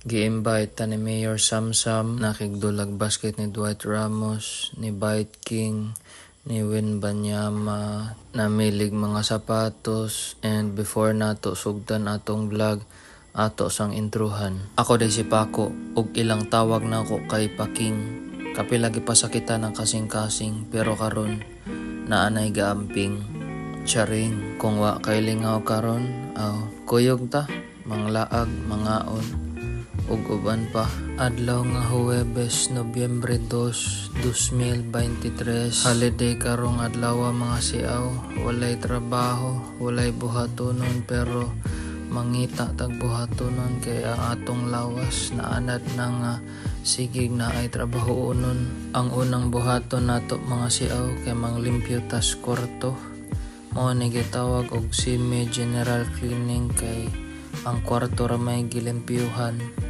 Gi-invite ta ni Mayor Samsam, nakigdulag basket ni Dwight Ramos, ni Bite King, ni Wembanyama, namilig mga sapatos, and before nato sugdan atong vlog, ato sang intruhan. Ako diay si Paco, ug ilang tawag nako kay Paking. Kapila gipasakitan ang kasing-kasing, pero karon naa nay gaamping. Charing, kung wa kay lingaw karon, aw, kuyog ta, manglaag, mangaon, ug uban pa. Adlaw nga Huwebes, Nobyembre 2, 2023. Holiday karong adlaw, mga siaw. Walay trabaho, walay buhatonon, pero mangita tag buhatonon kay ang atong lawas naanad na nga sigig na ay trabahoonon. Ang unang buhaton nato, mga siaw, kay manglimpyo tas kwarto. Mao ni gitawag og semi general cleaning kay ang kwarto ra may gilimpyuhan.